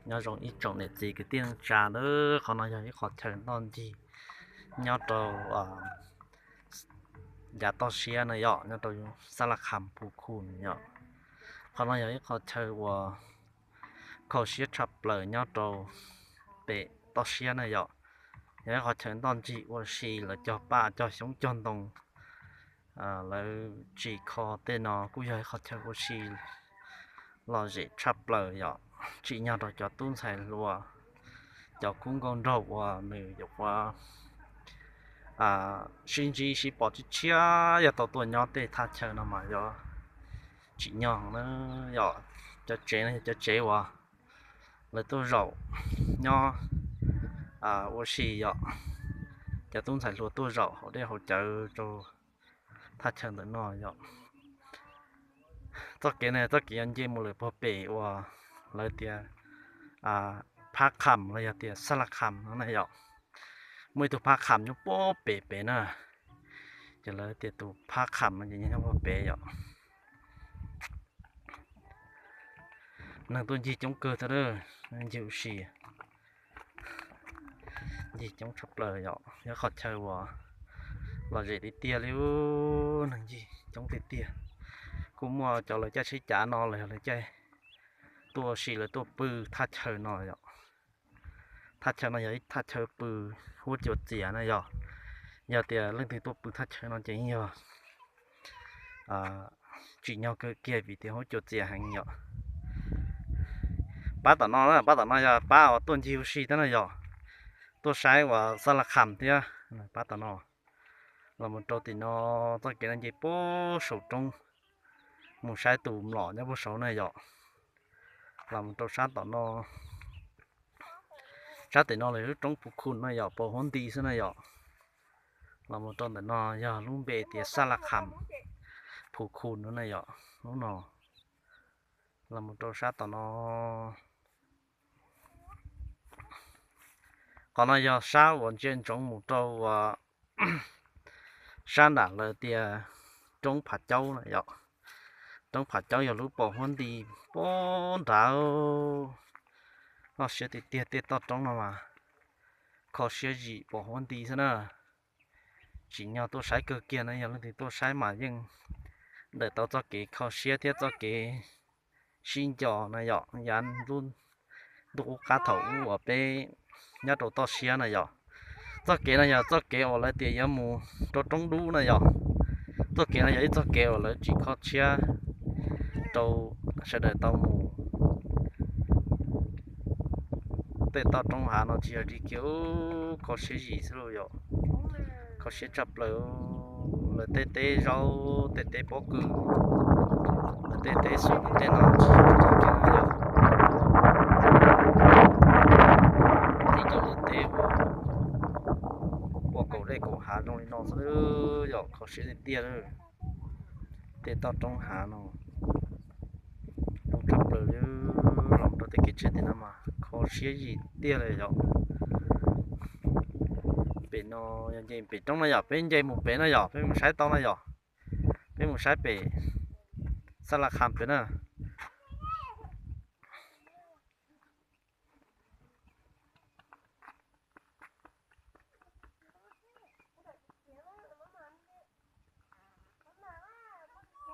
Nyob zoo ib tsoom niam txiv kwv tij neej tsa na, qhov no yog ib qho chaw ntoj ncig nyob rau yav toj siab na yom, nyob rau Xab Laj Kham Phu Khu yom. Qhov no yog ib qho chaw uas kho siab tshaj plaws nyob rau pem toj siab na yom. Yog ib qho chaw ntoj ncig ua si, lawv cog paj cog xyoob cog ntoo, lawv tsim kho tej no kuj yog ib qho chaw ua si lom zem tshaj plaws yom. Tsim nyog rau cov tub ntxhais hluas, cov khub nkauj nraug uas nws yuav sib ntsib sib pom tshiab tshiab, yog tau tuaj nyob tej thaj chaw no mas yuav tsim nyog na yom. Cov tsev no yog cov tsev uas lawv tuaj zaum nyob ua si yom. Cov tub ntxhais hluas tuaj zaum haus dej haus cawv rau thaj chaw ntawm no yom. Txoj kev no txoj kev yuav nce mus lawm puag pem uas lawv tias Phab Kham los yog tias Xab Laj Kham no na yom. Muaj ib tug Phab Kham nyob puag pem pem na, ces lawv tias tus Phab Kham no ces nyob puag pem yom. Neeg tuaj ncig coob kawg thiab, ncig ua si, ncig coob tshaj plaws yom. Yog qhov chaw uas lom zem tiag tiag li, neeg ncig coob tiag tiag. Kuj muaj cov lawv caij tsheb cav no los yog lawv caij tuaj ua si lawv tuaj pw thaj chaw no yom. Thaj chaw no yog ib thaj chaw pw huab cua txias na yom. Yog tias leej twg tuaj pw thaj chaw no ces yeej yog tsim nyog kawg kiag vim tias huab cua txias heev yom. Pab tom no, pab tom no yog pab uas tuaj ncig ua si thiab na yom, tuaj saib uas Xab Laj Kham thiab. Pab tom no los mus rau tim no, txoj kev no nce puag saum roob mus saib tus mlom nyob puag saud na yom. Los mus rau sab tom no, sab tim no lawv lub roob Phu Khu no yom, pos huab nti xwb na yom. Los mus rau ntawm no yog lub npe tias Xab Laj Kham Phu Khu no na yom, lub no. Los mus rau sab tom no, qhov no yog sab uas ntsia ntsoov mus rau uas sab nram lawv tias roob Phav Caub na yom. Roob Phav Caub yog lub pos huab nti puag nrad, loj siab tiag tiag. Tej toj roob no mas kho siab zim pos huab nti xwb na. Tsim nyog tuaj saib kawg kiag na, yog leej twg tuaj saib mas yeej ntawm tau txoj kev kho siab thiab txoj kev sib nco na yom. Yav ntuj qub qab thaum ub uas peb nyob rau toj siab na yom, txoj kev no yog txoj kev uas lawv tias yuav mus rau roob dub na yom. Txoj kev no yog ib txoj kev uas lawv tsim kho siab rau sawv daws tau mus. Tej toj roob hav no tsis yog ris kiag, kho siab zim xwb lauj yom. Kho siab tshaj plaws. Lawv tej teb zaub, tej teb pob kws, lawv tej teb xum tej no tsis yog ris kiag yom. Tib cov lawv teb ua kaum dej kaum hav zoo li no xwb yom, kho siab tiag tiag. Tej toj roob hav no zoo tshaj plaws li. Los rau tej kev tsev tim no mas kho siab zim tiag li yom. Pem no yog nce pem roob no yom, peb nce mus pem no yom, peb mus saib tau no yom. Peb mus saib pem Xab Laj Kham pem na.